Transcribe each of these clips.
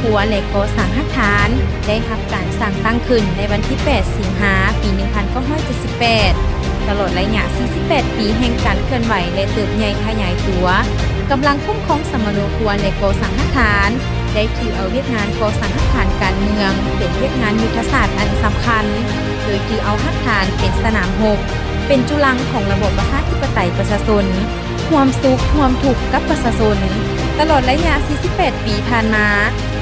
ຄົວ ແລະ ກໍ່ສ້າງຮາກຖານ ໄດ້ຮັບການສ້າງຕັ້ງຂຶ້ນໃນວັນທີແປດ ສິງຫາ ປີໜຶ່ງພັນເກົ້າຮ້ອຍເຈັດສິບແປດ. ຕະຫຼອດໄລຍະສີ່ສິບແປດປີແຫ່ງການເຄື່ອນໄຫວ ແລະ ເຕີບໃຫຍ່ຂະຫຍາຍຕົວ, ກຳລັງຄຸ້ມຄອງສຳມະໂນຄົວ ແລະ ກໍ່ສ້າງຮາກຖານ ໄດ້ຖືເອົາວຽກງານກໍ່ສ້າງຮາກຖານການເມືອງ ເປັນວຽກງານຍຸດທະສາດອັນສຳຄັນ, ໂດຍຖືເອົາຮາກຖານເປັນສະໜາມຮົບ, ເປັນຈຸລັງຂອງລະບອບປະຊາທິປະໄຕປະຊາຊົນ, ຮ່ວມສຸກຮ່ວມທຸກກັບປະຊາຊົນ. ຕະຫຼອດໄລຍະສີ່ສິບແປດປີຜ່ານມາ,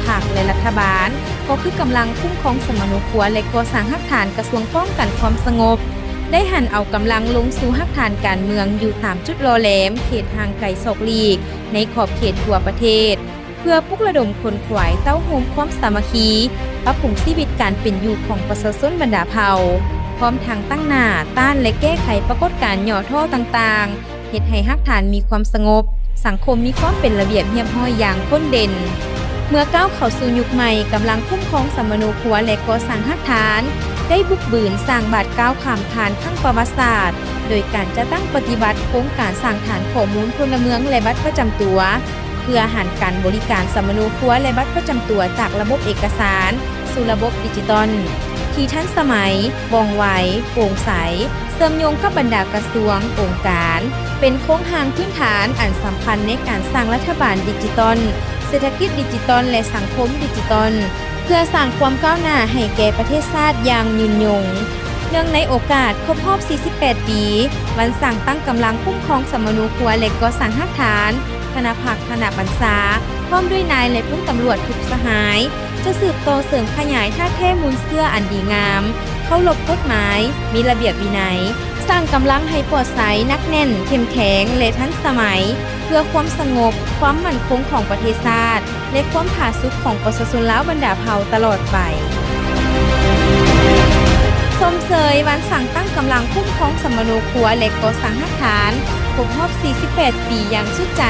ພັກ ແລະ ລັດຖະບານ ກໍຄືກຳລັງຄຸ້ມຄອງສຳມະໂນຄົວ ແລະ ກໍ່ສ້າງຮາກຖານກະຊວງປ້ອງກັນຄວາມສະຫງົບ ໄດ້ຫັນເອົາກຳລັງລົງສູ່ຮາກຖານການເມືອງຢູ່ຕາມຈຸດຫຼໍ່ແຫຼມເຂດຫ່າງໄກສອກຫຼີກໃນຂອບເຂດທົ່ວປະເທດ ເພື່ອປຸກລະດົມຂົນຂວາຍເຕົ້າໂຮມຄວາມສາມັກຄີ, ປັບປຸງຊີວິດການເປັນຢູ່ຂອງປະຊາຊົນບັນດາເຜົ່າ, ພ້ອມທັງຕັ້ງໜ້າຕ້ານ ແລະ ແກ້ໄຂປາກົດການຫຍໍ້ທໍ້ຕ່າງໆ, ເຮັດໃຫ້ຮາກຖານມີຄວາມສະຫງົບ, ສັງຄົມມີຄວາມເປັນລະບຽບຮຽບຮ້ອຍຢ່າງໂດດເດັ່ນ. ເມື່ອກ້າວເຂົ້າສູ່ຍຸກໃໝ່, ກຳລັງຄຸ້ມຄອງສຳມະໂນຄົວ ແລະ ກໍ່ສ້າງຮາກຖານ ໄດ້ບຸກບືນສ້າງບາດກ້າວຂ້າມຜ່ານຄັ້ງປະຫວັດສາດ ໂດຍການຈັດຕັ້ງປະຕິບັດໂຄງການສ້າງຖານຂໍ້ມູນພົນລະເມືອງ ແລະ ບັດປະຈຳຕົວ ເພື່ອຫັນການບໍລິການສຳມະໂນຄົວ ແລະ ບັດປະຈຳຕົວຈາກລະບົບເອກະສານສູ່ລະບົບດິຈິຕອນ ທີ່ທັນສະໄໝ, ວ່ອງໄວ, ໂປ່ງໃສ, ເຊື່ອມໂຍງກັບບັນດາກະຊວງ, ອົງການ, ເປັນໂຄງຮ່າງພື້ນຖານອັນສຳຄັນໃນການສ້າງລັດຖະບານດິຈິຕອນ, ເສດຖະກິດດິຈິຕອນ ແລະ ສັງຄົມດິຈິຕອນ ເພື່ອສ້າງຄວາມກ້າວໜ້າໃຫ້ແກ່ປະເທດຊາດຢ່າງຍືນຍົງ. ເນື່ອງໃນໂອກາດຄົບຮອບສີ່ສິບແປດປີ ວັນສ້າງຕັ້ງກຳລັງຄຸ້ມຄອງສຳມະໂນຄົວ ແລະ ກໍ່ສ້າງຮາກຖານ, ຄະນະພັກ, ຄະນະບັນຊາ ພ້ອມດ້ວຍນາຍ ແລະ ພົນຕຳຫຼວດທຸກສະຫາຍ ຈະສືບຕໍ່ເສີມຂະຫຍາຍທ່າແທ້ມູນເຊື້ອອັນດີງາມ, ເຄົາລົບກົດໝາຍ, ມີລະບຽບວິໄນ, ສ້າງກຳລັງໃຫ້ປອດໃສ, ໜັກແໜ້ນ, ເຂັ້ມແຂງ ແລະ ທັນສະໄໝ ເພື່ອຄວາມສະຫງົບ, ຄວາມໝັ້ນຄົງຂອງປະເທດຊາດ ແລະ ຄວາມຜາສຸກຂອງປະຊາຊົນລາວບັນດາເຜົ່າຕະຫຼອດໄປ. ຊົມເຊີຍວັນສ້າງຕັ້ງກຳລັງຄຸ້ມຄອງສຳມະໂນຄົວ ແລະ ກໍ່ສ້າງຮາກຖານ ຄົບຮອບສີ່ສິບແປດປີຢ່າງສຸດໃຈ.